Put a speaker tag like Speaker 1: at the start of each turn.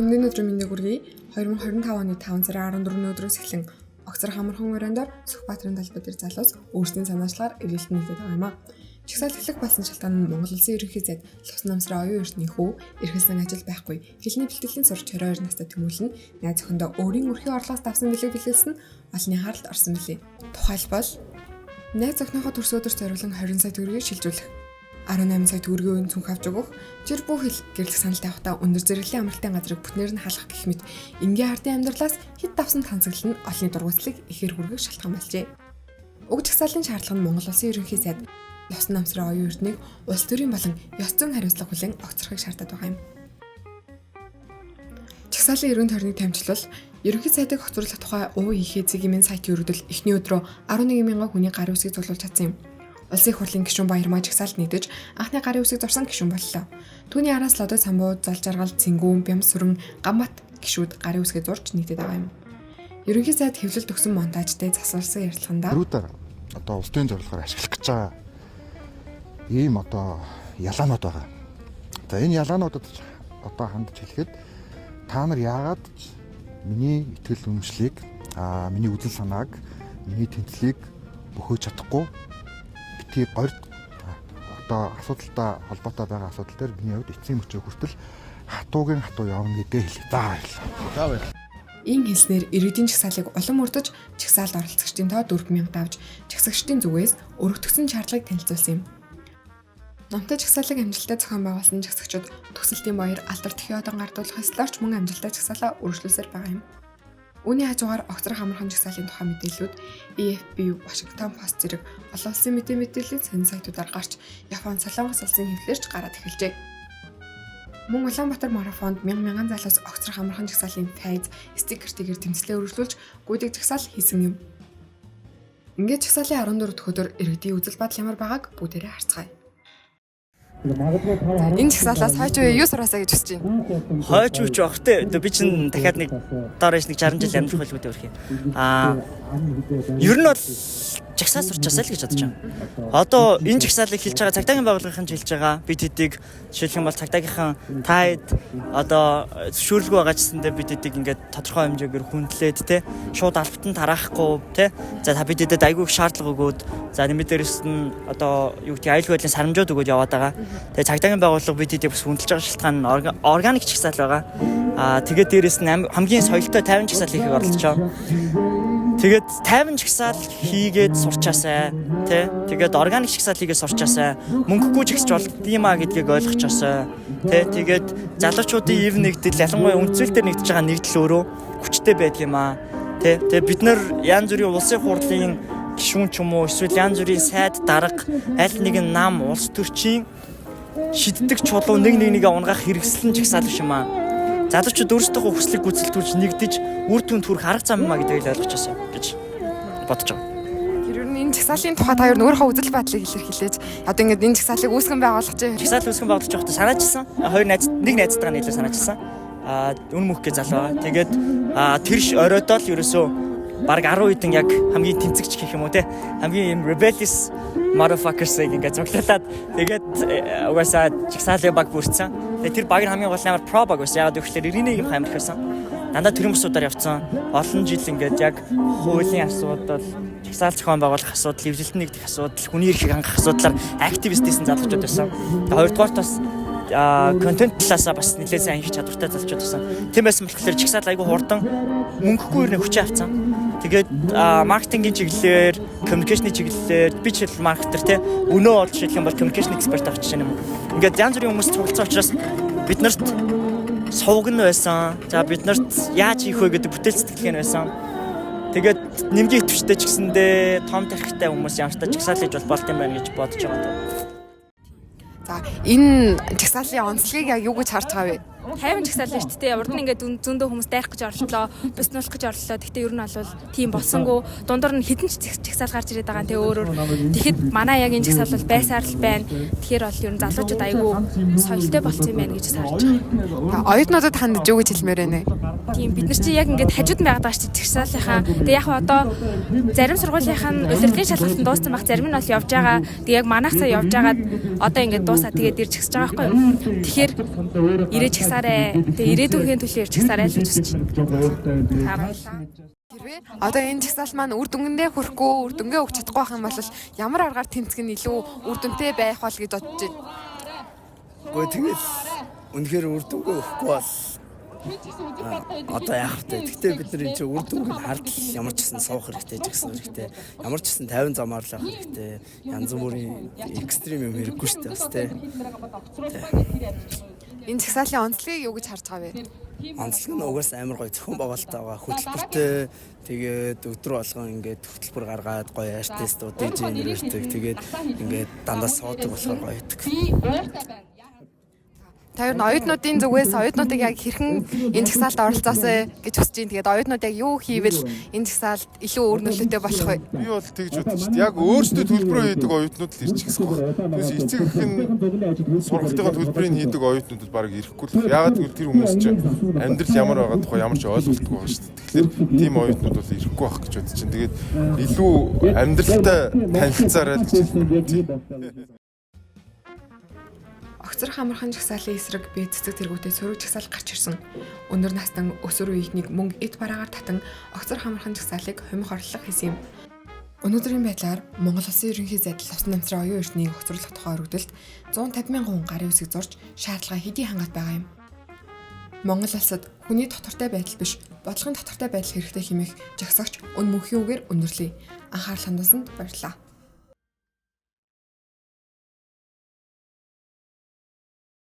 Speaker 1: Өнөө өдрийн мэндийг хүргэе. 2025 оны 5 сарын 14-ний өдрөөс эхлэн Огцрах амархан оройн дор Сүхбаатарын талбай дээр залуус өөрсдийн санаачлагаар эргэлтэн нэгдээд байгаа юм а. Жагсаал эхлэх болсон шалтгаан нь Монгол Улсын ерөнхий сайд Лувсан намсрын оюун эрдний хүү, эрхэлсэн ажил байхгүй, хэлний бэлтгэлийн сурч 22 настай Тэмүүлэн найз охиндоо өөрийн өрхийн орлогоос давсан бэлэг бэлгэлсэн олонний анхааралд орсон билээ. Тухайлбал найз охиныхоо төрсөн өдөрт зориулан 20 сая төгрөгийг шилжүүлэх, 18 сая төгрөгийн үн цүнх авч өгөх, жир бүх хил гэрлэх санал тавихтаа өндөр зэрэглэлийн амралтын газрыг бүтнээр нь халах гэх мэт энгийн ардын амьдралаас хэд давсан тансаглал нь олонний дургуутслыг ихээр хүргэх шалтгаан болжээ. Уг жагсаалын шаардлага нь Монгол Улсын ерөнхий сайд Лувсан намсрын оюун эрднийг улс төрийн болон ёс зүйн хариуцлага хүлээн огцрохыг шаардаад байгаа юм. Жагсаалын эргэн тойрныг тамжилвал ерөнхий сайдыг хоцруулах тухай УУ ИХ-ийн сайтын өргөдөл эхний өдрөө 11 мянган хүний гарын үсгийг цуглуулж чадсан юм. Улсын их хурлын гишүүн Баярмаа жагсаалд нэгдэж анхны гарын үсгийг зурсан гишүүн боллоо. Түүний араас Лодой Самбуу, Зол Жаргал, Цэнгүүн, Бямсүрэн, Гамбат гишүүд гарын үсгээ зурж нэгдээд байгаа юм. Ерөнхий сайд хэвлэлд өгсөн монтажтай засварсан ярилцлаганда
Speaker 2: Өрүүдээр одоо улс төрийн зорилгоор ашиглах гэж байгаа ийм одоо ялаанууд байгаа. За, энэ ялаануудад одоо хандж хэлэхэд та нар яагаад ч миний итгэл үнэмшлийг, миний үзэл санааг, миний тэнцлийг бөхөөж чадахгүй, битгий горьд. Одоо асуудалтай холбоотой байгаа асуудал дээр миний хувьд эцсийн мөчөө хүртэл хатуугийн хатуу явна гэдгээ хэлье. За, баярлалаа.
Speaker 3: За, баярлалаа.
Speaker 1: Ийм хэлснээр иргэдийн жагсаалыг улам өрдөж, жагсаалд оролцогчдын тоо 4000 давж, жагсагчдын зүгээс өргөтгөсөн шаардлагыг танилцуулсан юм. Номтой жагсаалыг амжилттай зохион байгуулсан жагсагчид төгсөлтийн баяр, алдар төхий одон гардуулах ёслолоор ч мөн амжилттай жагсаалаа үргэлжлүүлсээр байгаа юм. Үүний хажуугаар огцрох амархан жагсаалын тухай мэдээллүүд AFP, Washington Post зэрэг олон улсын мэдээ мэдээллийн сонин сайтуудаар гарч, Япон, Солонгос улсын хэвлэлээр ч гараад эхэлжээ. Мөн Улаанбаатар марафонд мянга мянган залуус огцрох амархан жагсаалын файз, стикертэйгээр тэмцлээ үргэлжлүүлж гүйдэг жагсаал хийсэн юм. Ингээд жагсаалын 14 дахь өдөр иргэдийн үзэл бодол ямар байгааг бүгдээрээ харцгаая. Энэ жагсаалаас хойч үе юу сураасаа гэж хүсэж байна?
Speaker 4: Хойч үуч байх те. Би чинь дахиад нэг доорож нэг 60 жил амьдрах байлгүй дээ өрх юм. Ер нь бол жагсаал сурчаасаа л гэж бодож байгаа. Одоо энэ жагсаалыг хэлж байгаа цагдаагийн байгууллагын ч хэлж байгаа. Бид хэдийг жишээлх юм бол цагдаагийнхан таад одоо зөвшөөрлгүй байгаа ч гэсэндээ бид хэдийг ингээд тодорхой хэмжээгээр хүндлээд те, шууд албатан тараахгүй те. За, та бид хэдэд айгүй их шаардлага өгөөд, за, нэмээд дээрэс нь одоо юу гэдгийг аюулгүй байдлын сарамжууд өгөөд яваад байгаа. Тэгээ цагдаагийн байгууллага бид хэдийг бас хүндэлж байгаа шалтгаан нь органик жагсаал байгаа. Тэгээд дээрэс нь хамгийн соёлтой 50 жагсаал хийхийг оролдож байгаа. Тэгээд 50 жагсаал хийгээд сурчаасай тий. Тэгээд органик жагсаал хийгээд сурчаасай. Мөнгөгүй жагсаж болдгиймаа гэдгийг ойлгочоосай тий. Тэгээд залуучуудын ив нэгдэл, ялангуяа үндэс зүйл дээр нэгдэж байгаа нэгдэл өөрөө хүчтэй байдаг юм аа тий. Тэгээд бид нар янз бүрийн улсын хурлын гишүүн ч юм уу эсвэл янз бүрийн сайд дарга, аль нэгэн нам, улс төрчийн шиддэг чулуу нэг нэг нэгээ унгаах хэрэгсэл нь жагсаал биш юм аа. Залуучууд өөрсдийнхөө хүслийг гүйцэлдүүлж нэгдэж үр дүнд хүрэх арга зам юм а гэдгийг л ойлгочихсон гэж бодож байгаа.
Speaker 1: Тэр ер нь энэ жагсаалын тухай та ер нь өөрийнхөө үзэл бодлыг илэрхийлээж, одоо ингээд энэ жагсаалыг үүсгэн байгуулах чинь
Speaker 4: Жагсаал үүсгэн байгуулж байхдаа санаачилсан. Хоёр найз, нэг найзтайгаа нийлээ санаачилсан. Үнэ мөх гэж залуу байгаа. Тэгээд тэр оройдоо л ерөөсөө баг 10 хэдэн яг хамгийн тэмцэгч гэх юм уу те, хамгийн юм rebellious motherfuckers-ыг ингээд цуглуулад, тэгээд угаасаа жагсаалын баг бүрдсэн. Тэгээд тэр баг нь хамгийн гол нь амар pro баг байсан. Яагаад гэвэл иргэний юм амар их байсан. Дандаа төрийн бусуудаар явцсан. Олон жил ингээд яг хуулийн асуудал, жагсаал зохион байгуулах асуудал, эвлэлтэн нэгдэх асуудал, хүний эрхийг хангах асуудлаар активист хийсэн залуучууд байсан. Тэгээд хоёрдугаарт бас контент талаасаа бас нэлээд сайн хийх чадвартай залуучууд байсан. Тийм байсан болохоор жагсаал айгүй хурдан мөнгөгүй ер нь хүчээ авцсан. Тэгээд маркетингийн чиглэлээр, communication-ы чиглэлээр, би жишээл маркетер те, өнөө олж шийдэх юм бол communication expert авах жишээ юм. Ингээд янз бүрийн хүмүүс цуглдсан учраас бид нарт сувг нь байсан. За, бид нарт яаж хийх вэ гэдэг бүтээл сэтгэлгээ нь байсан. Тэгээд нэмгийн идэвхтэй ч гэсэндээ том тархитай хүмүүс ямар ч жагсаал хийж бол болт юм байна гэж бодож байгаа.
Speaker 1: За, энэ жагсаалын онцлогийг яг юу гэж харж байгаа вэ?
Speaker 5: 50 жагсаал шүү дээ. Урд нь ингээд зөндөө хүмүүс дайрах гэж оролдлоо, боснуулах гэж оролдлоо. Гэхдээ ер нь бол тийм болсонгүй. Дундуур нь хэдэн ч жагсаал гарч ирээд байгаа. Тэгээ өөр өөр. Тэгэхэд манай яг энэ жагсаал бол байсаар л байна. Тэгэхээр бол ер нь залуучууд айгүй соёлтой болцсон юм байна гэж харж байгаа.
Speaker 1: Оюутнуудад хандж юу гэж хэлмээр байна вэ?
Speaker 5: Тийм, бид нар чи яг ингээд хажууд нь байгаад байгаа шүү дээ жагсаалынхаа. Тэгээ яг одоо зарим сургуулийнх нь улирлын шалгалт нь дууссан байх, зарим нь бол явж байгаа. Тэгээ яг манайх цаа явж байгаад одоо ингээд дуусаа тэгээд ирж жагсаж байгаа байхгүй юу. Тэгэхээр ирээж жагсаарэ. Тэгээ ирээдүйнхээ төлөө ирж жагсаарэ л гэж хүсэж байна.
Speaker 1: Хэрвээ одоо энэ жагсаал маань үр дүнгэндээ хүрэхгүй, үр дүнгээ өгч чадахгүй байх юм бол ямар аргаар тэмцэх нь илүү үр дүнтэй байх бол гэж бодож байна?
Speaker 3: Гэхдээ тэгэл үнэхээр үр дүнгээ өгөхгүй бол одоо яах вэ? Гэхдээ бид нар энэ чинь үр дүнг нь хардл ямар ч гэсэн суух хэрэгтэй, жагсан хэрэгтэй. Ямар ч гэсэн 50 замаар л авах хэрэгтэй. Янз бүрийн экстрим юм хэрэггүй шүү дээ бас тий.
Speaker 1: Энэ жагсаалын онцлогийг юу гэж харж байгаа вэ?
Speaker 3: Онцлог нь угаасаа амар гоё зохион байгуулалттай байгаа. Хөтөлбөртэй, тэгээд өдөр болгон ингээд хөтөлбөр гаргаад гоё артистууд DJ нэрдэг. Тэгээд ингээд дандаа суудаг болохоор гоё байдаг.
Speaker 1: Та ер нь оюутнуудын зүгээс оюутнуудыг яг хэрхэн энэ жагсаалд оролцоосой гэж хүсэж байна. Тэгээд оюутнууд яг юу хийвэл энэ жагсаалд илүү үр нөлөөтэй болох вэ?
Speaker 6: Би бол тэгж бодож шүү дээ. Яг өөрсдөө төлбөрөө хийдэг оюутнууд л ирчих гэсэн баг. Тэгээс эцэг эх нь сургалтын төлбөрийг хийдэг оюутнуудад бараг ирэхгүй л. Яагаад гэвэл тэр хүмүүс чинь амьдрал ямар байгаа тухай ямар ч ойлголтгүй байгаа шүү дээ. Тэгэхээр тийм оюутнууд бол ирэхгүй байх гэж бодож чинь. Тэгээд илүү амьдралтай танилцаарай л гэж хэлмээр.
Speaker 1: Огцрох амархан жагсаалын эсрэг би цэцэг тэргүүтээ сөрөг жагсаал гарч ирсэн. Өндөр настан өсвөр үеийнхнийг мөнгө эд бараагаар татан огцрох амархан жагсаалыг хумих орлого хийсэн юм. Өнөөдрийн байдлаар Монгол Улсын ерөнхий задал усан намтрын оюун эрднийг огцруулах тухай өргөдөлд 150 мянган хүн гарын үсэг зурж шаардлага хэдий хангаад байгаа юм. Монгол улсад хүний тогтвортой байдал биш, бодлогын тогтвортой байдал хэрэгтэй хэмээх жагсагч өн мөнхийн үгээр өндөрлөе. Анхаарал хандуулсанд баярлалаа.